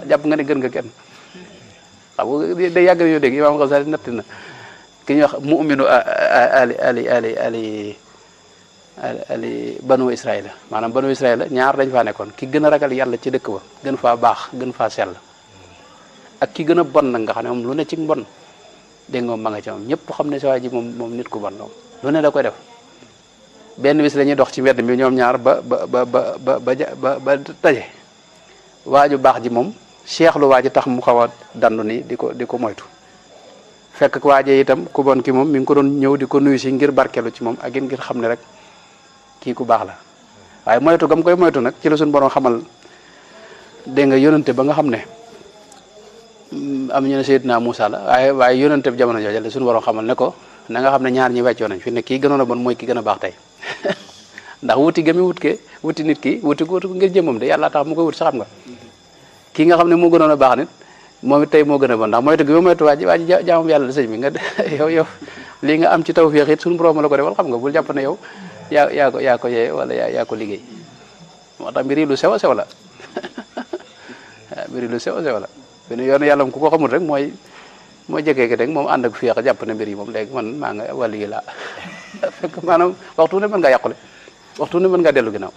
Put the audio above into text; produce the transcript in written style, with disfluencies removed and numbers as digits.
jàpp nga ne gën nga kenn xam nga day yàgg yoo dégg Imaam Ghazali natt na ki ñuy wax mu'minu ali banu Israël maanaam banu Israël ñaar dañ faa nekkoon ki gën a ragal yàlla ci dëkk ba gën faa baax gën faa sell ak ki gën a bon nag nga xam ne moom lu ne ci mbon dégg nga ma nga ci moom ñëpp xam ne sa waa ji moom nit ku bon la lu ne da koy def benn bis la ñuy dox ci mbedd mi ñoom ñaar ba daje waaju baax ji moom seexlu waa ji tax mu xaw a dandu ni di ko moytu fekk waaje itam ku bon ki moom mi ngi ko doon ñëw di ko nuyu si ngir barkelu ci moom ak ngir xam ne rek kii ku baax la waaye moytu gam koy moytu nag ci la suñu borom xamal dégg nga yonante ba nga xam ne am ñu ne Seydina Moussa la waaye yonante bi jamono jooju la suñu borom xamal ne ko na nga xam ne ñaar ñi weccoo nañ fi ne kii gënoon a bon mooy ki gën a baax tey ndax wuti gami wuti nit ki wuti ko ngir jëmmam de yàlla tax mu koy wut sa xam nga kii nga xam ne moo gënoon a baax nit moom it tey moo gën a bon ndax moytu gi ba moytu waa ji jaamam yàlla la sëñ bi nga yow lii nga am ci tawfeex it suñu borom la ko defal xam nga bul jàpp ne yow yaa ko yee wala yaa ko liggéey moo tax mbir yi lu sew a sew la mbir yi lu sew a sew la benn yoon yàlla ku ko xamul rek mooy jëkkee rek moom ànd ak féex jàpp ne mbir yi moom léegi man maa nga wàllu yi laa fekk maanaam waxtu ne mën ngaa yàqule waxtu ne mën ngaa dellu ginnaaw